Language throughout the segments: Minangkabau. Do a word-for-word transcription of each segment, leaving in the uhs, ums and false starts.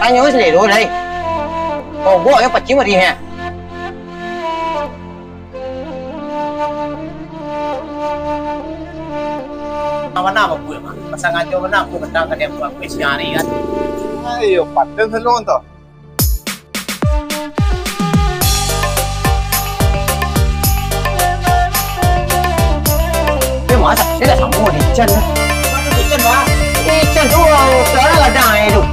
Hanyo selero lai. Mogok nyo pacik mari nyo. Bana babuek, Mak? Pasangajo bana aku datang ka dia buek siang hari kan. Ayo, paten salong tu. Eh, masa dia dah sama di Chan lah. Di Chan, Mak. Di Chan tu, orang ladang aja tu.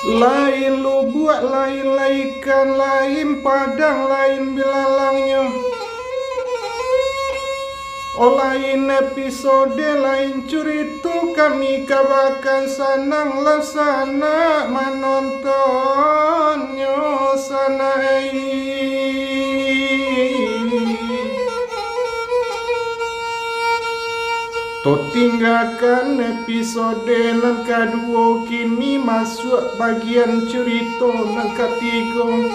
Lain lubuak, lain laikan, lain padang, lain bilalangnyo. Oh, lain episode, lain curito, kami kabakan sanang lah sanak manontonnyo, sanak ei. Totinggakan episode nan kaduo, kini masuak bagian curito nan katigo.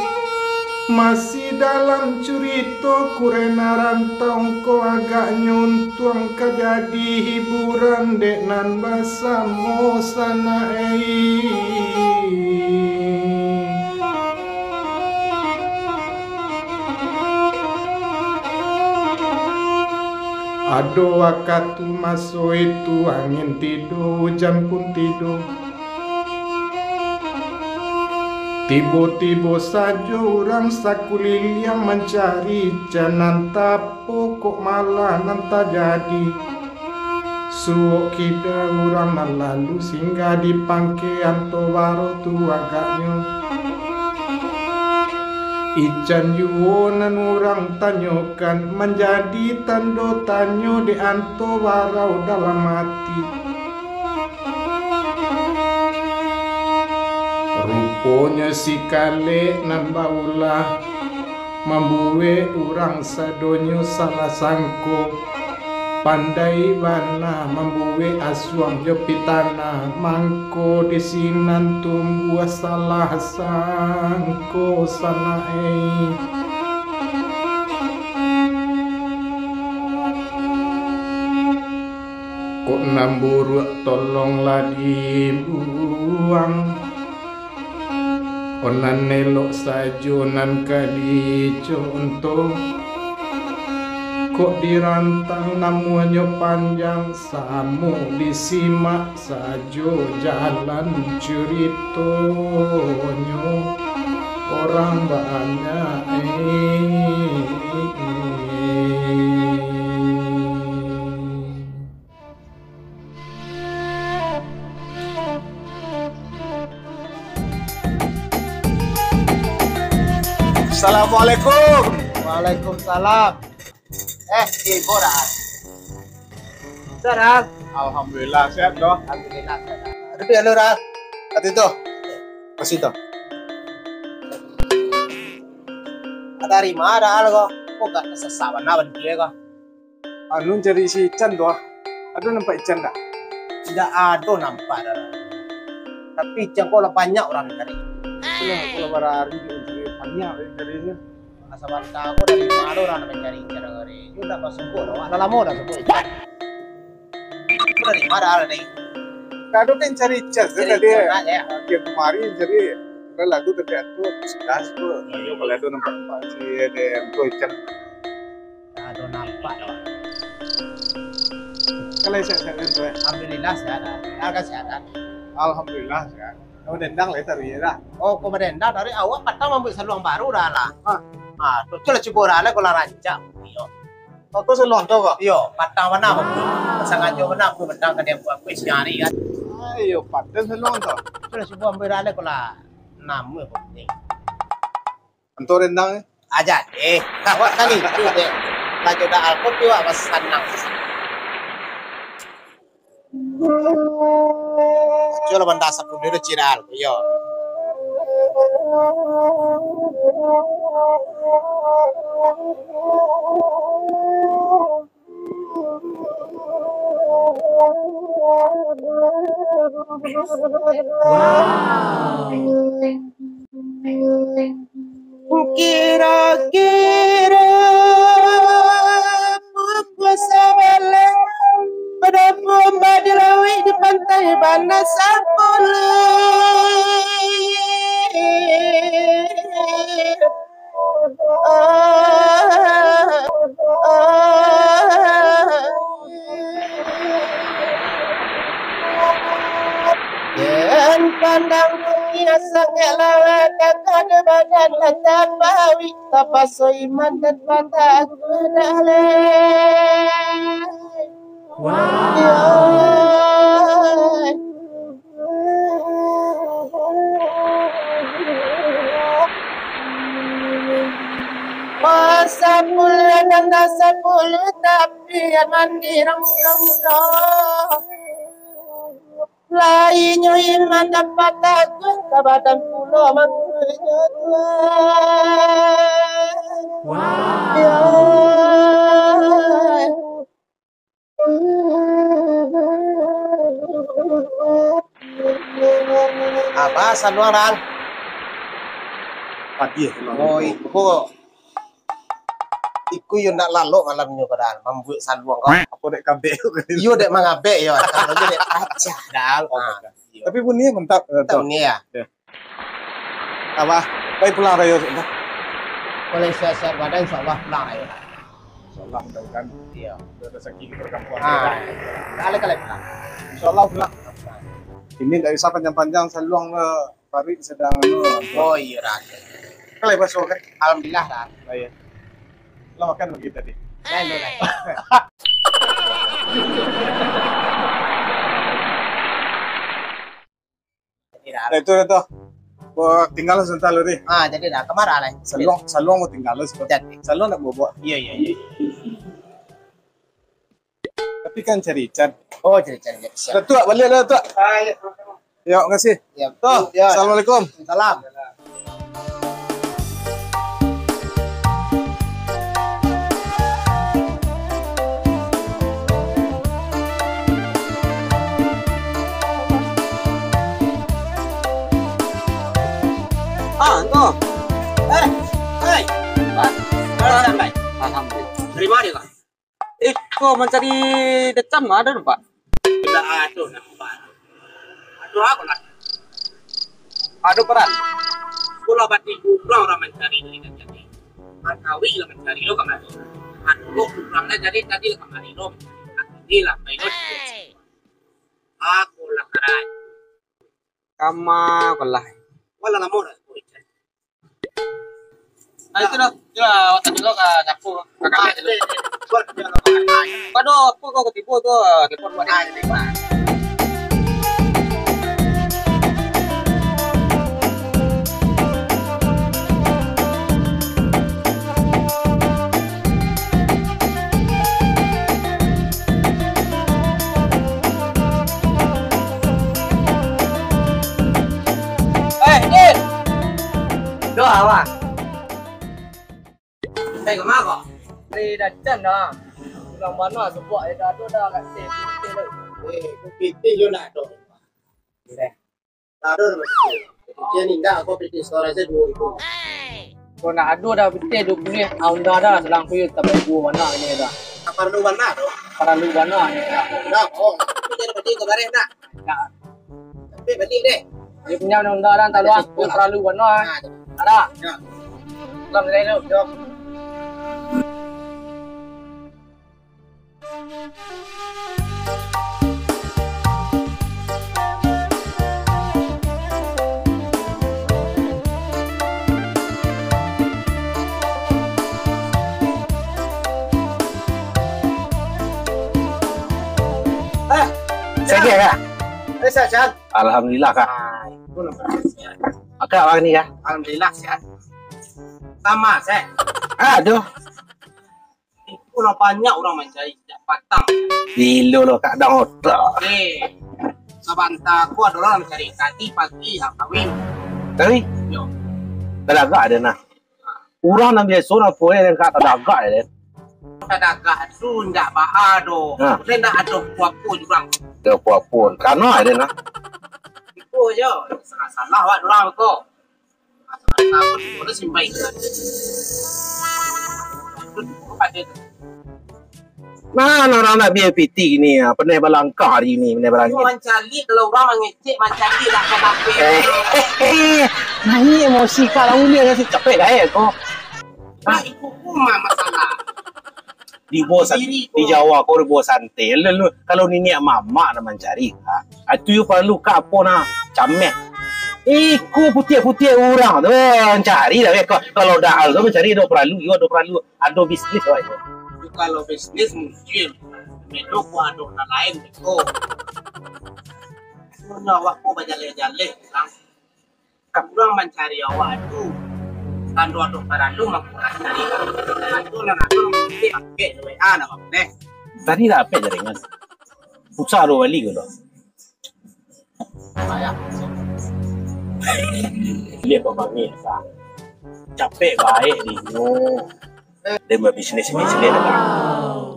Masih dalam curito Kurena Rantau ko, agaknyo untuang ka jadi hiburan dek nan basamo, sanak ei. Ado wakatu maso itu angin tido, ujan pun tido. Tibo-tibo sajo urang sakuliliang mancari ican, antah apo kok malah nan tajadi. Suok kida urang nan lalu singgah di pangke Anto Baro tu agaknyo. Ican juo nan urang tanyokan, manjadi tando tanyo dek Anto Baro dalam ati. Ruponyo si Kalek nan baulah mambuek urang sadonyo salah sangko. Pandai bana mambuek asuang jo pitanah, mangko di sinan tumbuah salah sangko, sanak ei. Kok nan buruak tolonglah dibuang. Kok nan elok sajo nan ka dicontoh. Kok dirantang namuahnyo panjang, samo disimak sajo jalan curitonyo. Urang banyak, eh. Assalamualaikum. Waalaikumsalam. Eh, tibo, Ras. Sehat, Ras? Alhamdulillah, sehat, doh. Alhamdulillah, sehat. Duduak dulu, Ras. Kat situ. Kat situ. Dari ma Al ko? Kok agak sasak bana badan ko? Anu, cari si Ican tu, ah. Ado nampak Ican dak? Indak ado nampak doh. Tapi Ican ko lah banyak urang cari. Itulah, kalau barari tu cari, banyak urang cari tu. Sabanta ko dari ma urang nak mancari Ican hari? Yo ndak basuo doh, lah lamo dah suo Ican. Ko dari ma Al ni? Kado kan cari Ican tu tadi. Cari Ican aja, ya. Akhir kemarin cari, lah lagu tadi tu, sudah tu. Ayo, kalau tu nampak-nampak si Eden tu Ican. Ado nampak doh. Kalau sehat-sehat tu, eh? Alhamdulillah sehat, ah. Dah kan sehat, ah? Alhamdulillah sehat. Kau dendang lah tadi, ya, dah. Oh, kau dendang dari awak patang mambuek saluang baru dah lah. Ha. Ha, tu, tu lah cubo dah lah, kau lah rancak. Iyo. Oh, tu saluang tu, kau? Iyo, patang bana aku. Sangajo bana aku datang ka dia buek siang hari kan. Ayo, paten saluang tu. Tu lah cubo ambuek dah lah, kau lah. Nama kau ni? Anto rendang, eh? Aja, eh. Awak kali tu, dek. Rajo Daal pun tu awak sanang. Cuba lah bandar sapuluh dulu, Ciral. Yo. Wow. Kiro-kiro pukua sabaleh, badapua di lauik di pantai bana sapuluah. Jan pandang dunia sangaik laweh, takah di badan lah tapawi, tapaso iman dan patah asa dah lai. Wow. Pasapuluah dan sapuluah tapi mandi rang-rang. Lainyo iman dapat takah ka badan pulo mangkonyo Tuhan. Wow. Ya. Apa saluang, Ran? Padiah, Ran. Oh, iko. Iko yo ndak lalok malamnyo, padahal mambuek saluang ko. Apo dek kabek? Iyo, dek mangabek yo, kalau dek pacah, Dal. Oh, ah, pacah. Iyo. Tapi bunyi mantap, eh, mantap tu. Bunyi ya? Ya. Apa? Baik pulang rayo. Kalau sehat-sehat badan, insyaallah pulang rayo. Insyaallah, mudah-mudahan. Iyo. Ada rezeki di perkampungan. Ah. Kali-kali pulang. Insyaallah pulang. Ini ndak usah panjang-panjang, saluang, eh, paruik sadang anu. Oh, iyo, Ran. Kalau baso kan? Alhamdulillah, Ran. Oh, iyo. Lah makan bagi tadi. Lain, lain. Jadi, Ran. Nah, itu, itu. Gua tinggal sebentar lu, Ri. Ah, jadi dah, kemana lah? Saluang, saluang gua tinggal lu sebentar. Jadi. Saluang nak gua bawa. Iya, iya, iya. Tapi kan cari Ican. Oh, cari Ican, ya, siap. Datuk, balik lah, Datuk. Ah, iya, sama-sama. Ya, makasih. Ya, tuh, ya. Assalamualaikum. Salam. Ah, tuh. Eh, hei. Pak, sampai. Alhamdulillah. Dari mana, Pak? Eh, ko mancari Decan mah ado, Pak? Indak ado, nampak. Ado apo lah? Ado peran. Ko lah batigo urang lah mancari dari tadi. Mangkawi lah mancari lo kamari. Ado lo urang lah jadi tadi lah kamari lo mancari. Tadi lah main lo. Aku lah karai. Kama ko lah. Walah lamo dah. Ah, itu dah. Itu lah, awak tadi lo ka nyapu, ka kamar tu. Aduh, apa kau ketipu tu? Telepon buat dia. Eh, Din! Doh, awak. Dari kama ko? Dari Dacan dah. Urang bana sebuah dah ado dah kat sini. Eh, pitih yo nak tu. Eh. Tak ado dah. Dia ni indak, aku pitih store aja dua ribu. Ko nak ado dah pitih dua puluh, ah, Honda dah, salang ku yo, tapi dua bana ini dah. Tak perlu bana tu. Perlu bana ini dah. Dah, oh. Itu jadi bagi ke baris nak. Nah. Tapi balik deh. Dia punya undang-undang dalam taluang, dia terlalu benar. Ada. Bang, saya dulu. Eh, Cak. Saya dia, Kak. Eh, sehat, sehat. Alhamdulillah, Kak. Ah, itu nampak sehat. Akak abang ni, Kak? Alhamdulillah, sehat. Sama, sehat. Aduh. Itu lah banyak urang mancari sejak patang. Gilo lo, Kak, dang otak. Eh, sabanta ko ado urang mancari tadi pagi, ha, kawin. Kawin? Yo. Tadagak ado nah. Urang nan biaso nan poe den ka tadagak yo, den. Tadagak tu indak baa doh. Ha. Indak ado apo-apo juo. Indak ado apo-apo. Kana yo, den, nah. Iko jo, salah-salah awak urang ko. Nah, nah, urang nak B P T ni, ah, pandai balangkah hari ni, pandai balangkah. Mancaliak, kalau urang mangecek, mancaliak dak ka dapek. Eh, eh, eh, naik emosi kak, lawan dia nasi capek gaek ko. Nah, itu pun mah masalah. Di bawah san-, di Jawa ko di bawah santai. Lalu, kalau niniak mamak nak mancari, ha? Ah, tu yo paralu ka apo nah, cameh. Iko putiak-putiak urang tu, mancari lah, eh. Ka-, kalau dak tu mancari, ado paralu, yo ado paralu, ado bisnis lah itu. Kalau bisnis mungkin, beda ko ado nan lain beko. Sebenarnya awak ko bajaleh-jaleh, urang. Urang mancari awak tu, tando ado paralu mangko urang cari. Ado nan ado mungkin apek W A nak apa deh. Tadi lah apek jaringan. Susah ado bali ko doh. Payah. Liek babangih sa. Capek baik dinyo. Dia berbisnis-bisnis lah.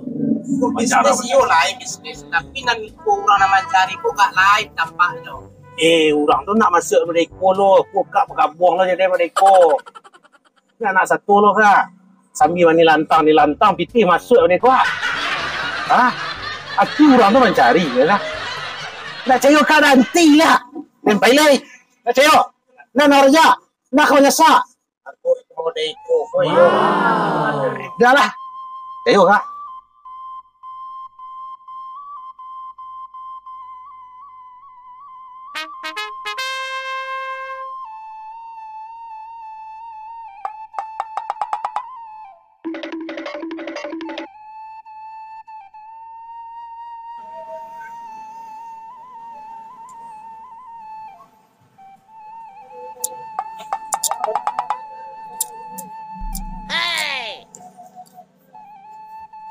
Bisnis iyo lah, eh, bisnis. Tapi nan iko urang nan mancari ko gak lain tampaknyo. Eh, urang tu nak masuk mereka lo, ko kak bergabung lo jadi mereka. Nak, nak satu lo kak. Sambil mani lantang, ni lantang, pitih masuk mereka. Hah? Aku urang tu mancari, ya lah. Nak cari kak nanti lah. Sampai lai. Nak cari. Nak, nak raja. Nak kau nyasak. Aku model iko ko iyo. Dah lah. Ayo kak.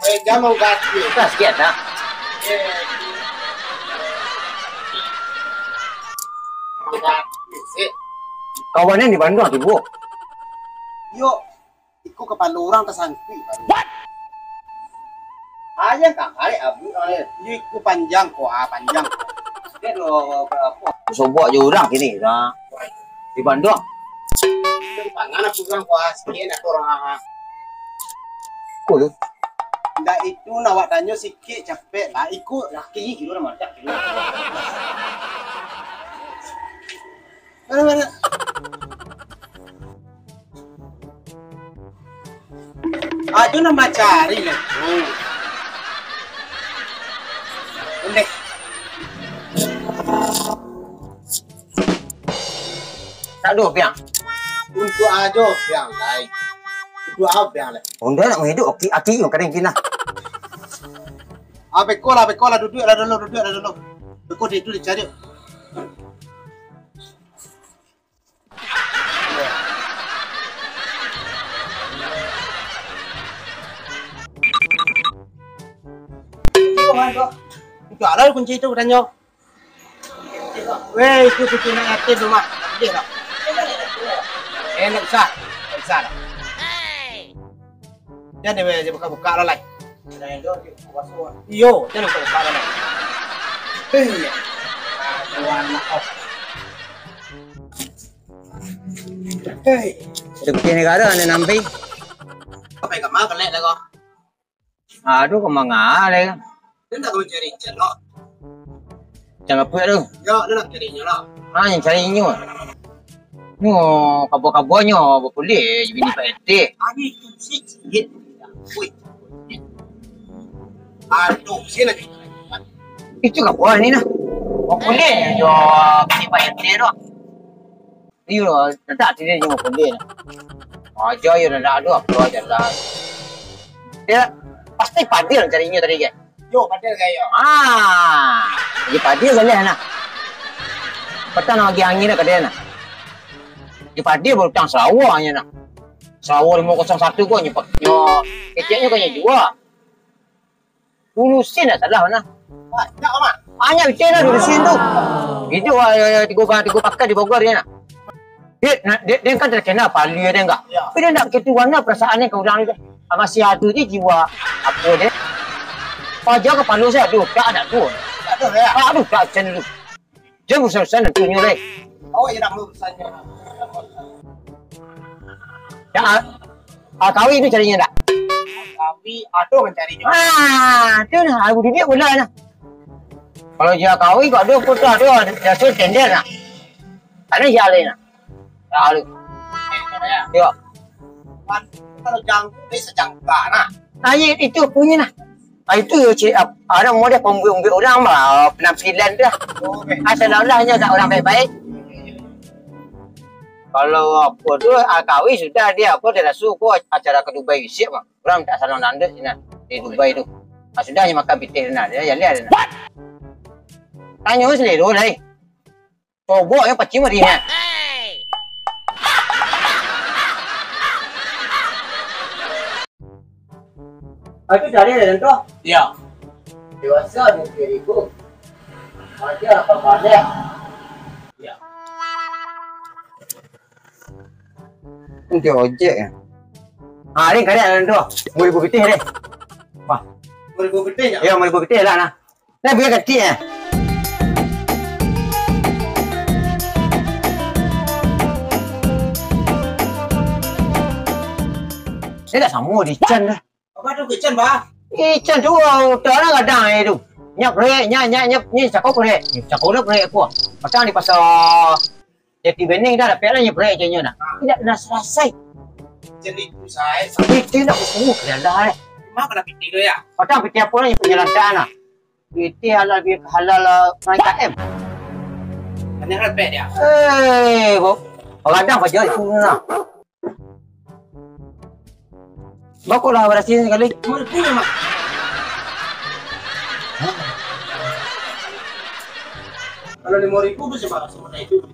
Eh, jangan gati. Dah sikit dah. Kawan ni di Bandung tibo. Yo. Iko kapalo urang tasangkuik. What? Aja kang, arek abu, arek. Yo, iko panjang ko, ah, panjang. Dia lo, apo? Sobok jo urang kini, nah. Di Bandung. Di pangan aku urang ko, ah, sikit nak urang, ah. Ko tu. Ndak itu nak awak tanyo sikit, capek lah. Iko laki gitu lah, mantap gitu. Mana, mana? Ajo nak mancari lah tu. Ondeh. Tak ada, Piang. Untuk ajo, Piang, lai. Untuk ajo, Piang, lai. Ondeh nak menghidup, oke, ati yang kering kina. Ah, beko lah, beko lah, duduk lah dulu, duduk lah dulu. Beko di itu dicari. Itu alah kunci itu, tanyo. Weh, itu kunci nak yakin rumah. Pedih tak? Eh, ndak usah. Ndak usah dah. Jan deh, weh, buka-buka lah, lai. Iyo, jan buka-buka lah, lai. Hei. Aduh, anak, oh. Hei. Ada putih negara, ada nampi. Apa yang kamu kelek lah, kau? Aduh, ka manga lai. Dia nak kau cari Chan, lo. Chan apa tu? Yo, dia nak cari nyo, lo. Ah, yang cari nyo. Nyo, kabuah-kabuah nyo, bapulik je bini Pak R T. Ani tu sikit. Wih. Aduh, sini lagi. Itu kabuah ni nah. Bapulik je bini Pak R T tu. Iyo, dadak tadi nyo bapulik. Aja yo dadak tu, apo aja lah. Dia pasti Padil cari nyo tadi, kan? Yo, Padil kayo. Ah, di Padil boleh nah. Patang nak bagi angin dah ka dia nah. Di Padil berutang Sarawak nyo nah. Sarawak lima kosong satu ko nyo, nyo, keceknyo kan nyo jua. Dulu sin lah salah mana? Banyak, Mak. Banyak betul lah dulu sin tu. Itu ah, tiga, tiga pakai di Bogor dia nak. Dia, dia, dia kan terkenal palu dia enggak. Ya. Tapi dia enggak begitu warna perasaan dia ke orang itu. Masih ada je jiwa apa dia. Paja kepala saya ada, tak ada tu. Tak ada, ya? Tak ada, tak macam dulu. Dia urusan-urusan tu nyo, leh. Oh, ya, nak urusannya. Ya, ah, ah, kawin tu carinyo dak? Kawin ado mancarinyo. Ah, tu nah, aku didik bola nah. Kalau dia kawin kok ado putus ado, dia suruh tender nah. Tadi dia lain nah. Ya, lu. Yo. Kalau jangkung, dia sejangkung nah. Nah, itu punyo nah. Ah, itu ciri ap-, ado model pembuik-buik urang mah, penampilan tu lah. Ah, seolah-olah nyo dak urang baik-baik. Kalau apo tu, ah, kawin sudah dia, apo, dia raso ko acara ka Dubai bisuak mah. Urang tak sanang nanduk sinan di Dubai tu. Ah, sudah nyo makan pitih tu nah, dia jaleh tu nah. Tanyo selero lai. Cobok yang pacik mari ha. Aku cari dah tu. Ya. Dewasa dua puluh ribu. Aja apa balik. Ya. Nanti ojek ya. Ah, ni kalian dalam tu. Seribu pitih ni. Wah. Seribu pitih ya? Ya, seribu pitih lah nah. Nah, biar kecil ya. Dia tak sama di Chan dah. Apa tu Ican, bah? Ican tu, utak lah kadang hari tu. Nyak prek, nyak, nyak, nyak, nyak cakau prek. Nyak cakau dah prek aku. Patang di pasar Jati Bening dah dapek lah nyak prek je nyo nah. Tidak pernah selesai. Jadi tu saya. Itu nak aku suruh dia dah eh. Cuma pada piti tu ya. Patang piti apa lah nyak penyelantaran lah. Piti halal, bi-, halal, ah, naik K M. Hanya repek dia. Eh, bo-, kadang paja itu nah. Bako lah barasih sakali. Lima ribu memang. Kalau lima ribu tu cuma semudah itu.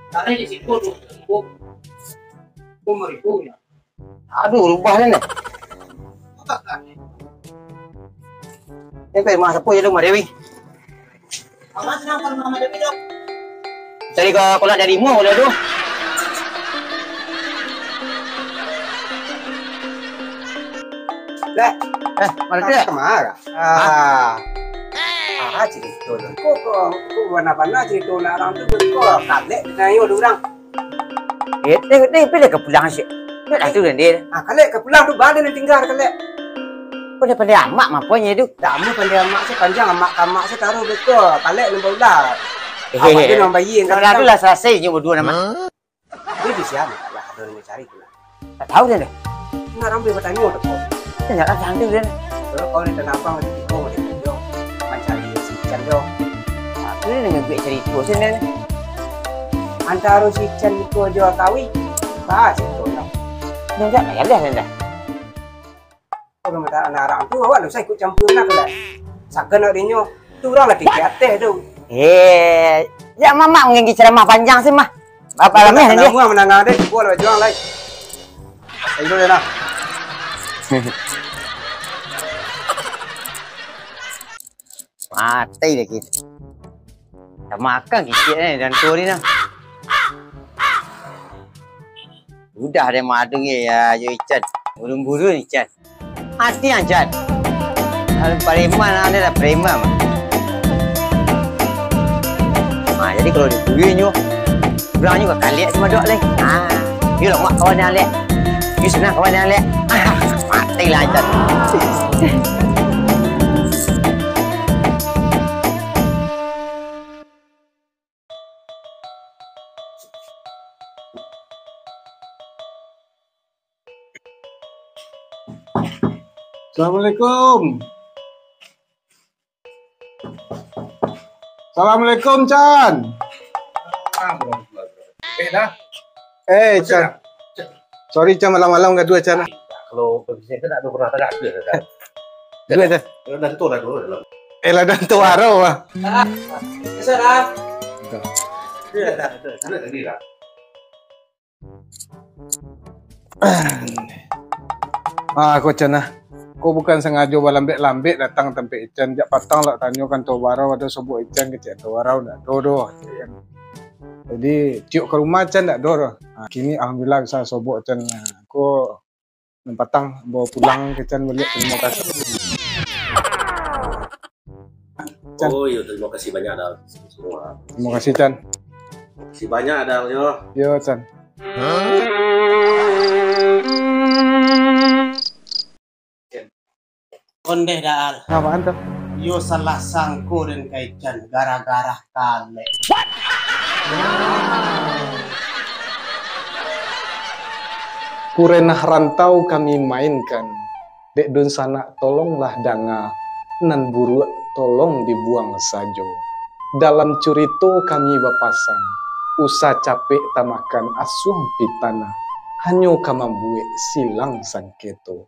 Tarik di situ tu. Lima ribu ya. Aduh, rubah ni. Ni kau mah sapo je tu, Madewi. Cari ka kolak dari rumah lah tu. Leh. Eh, mana tu? Kemana? Ah. Ah, cerita tu. Kok, kok, kok bana-bana cerita nak orang tu, kok kalek dinayo dek orang. Eh, deh, deh, bila ka pulang sih? Nak tu dan dia. Ah, kalek ka pulang tu, bana nan tinggal kalek. Pandai-pandai amak maponyo tu. Dak amuah pandai amak se, panjang amak ka amak se taruh betul. Kalek nan baula. Eh, awak eh, tu eh. Nan bayi yang kalau kata tu lah selesai nyo berdua nama. Dia di siapa? Lah, ada orang cari tu lah. Tak tahu dia deh. Nak rambai bertanya tu kau. Tanya lah cantik dia. Kalau kau ni tanah abang lagi tiga orang dia. Mencari si Ican dia. Tapi dia dengan duit cerita sini ni. Antara si Ican itu aja kawin. Bahas itu orang. Dia tak payah lah dia. Kalau minta anak orang tu, awak tak usah ikut campur lah, kelak. Sakan nak dinyo, tu orang lah tinggi ateh tu. Eh, ya mamak menginggi ceramah panjang sih, mah. Bapak lameh dia. Nama menangah deh, gua lah juang lai. Ayo deh lah. Matai lagi. Dah makan kicik ni, dan tu ni nah. Udah deh madung ye, ya, yo Ican. Burung-burung Ican. Mati Ican. Kalau preman, ada dah preman. Ha, jadi kalau dibully nyo, pulang nyo ka kalek sama dok leh. Ha, yo lah mak kawan yang lek. Yo senang kawan yang lek. Ah, mati lah Ican. Assalamualaikum. Assalamualaikum, Chan. Eh, dah. Eh, Chan. Sorry, Chan, malam-malam gaduah, Chan. Kalau berbisnis kan tak ada pernah tagak ke, kan? Dua, Chan. Eh, dah tu lah dulu dalam. Eh, lah, dah tu arau, ah. Bisa dah. Dah. Dah, dah, dah. Dah, dah, dah. Ah, ko Chan ah. Ko bukan sangajo balambek-lambek datang tampek Ican. Jak patang lah tanyo kanto barau ado sobok Ican kecek kanto barau ndak ado doh. Jadi tiok ka rumah Ican ndak ado doh. Ah, kini alhamdulillah bisa sobok Ican. Ah, ko nan patang bawa pulang ka Ican baliak. Tarimo kasih. Chan. Oh, iyo, tarimo kasih banyak dah semua. Tarimo kasih, Chan. Makasih banyak dah, yo. Yo, Chan. Ondeh dah, Al. Apaan tu? Yo salah sangko den Kaican gara-gara kalek. Kurenah rantau kami mainkan. Dek dunsanak tolonglah danga, nan buruak tolong dibuang sajo. Dalam curito kami bapasan, usah capek tamakan asuang pitanah, hanyo ka mambuek silang sangketo.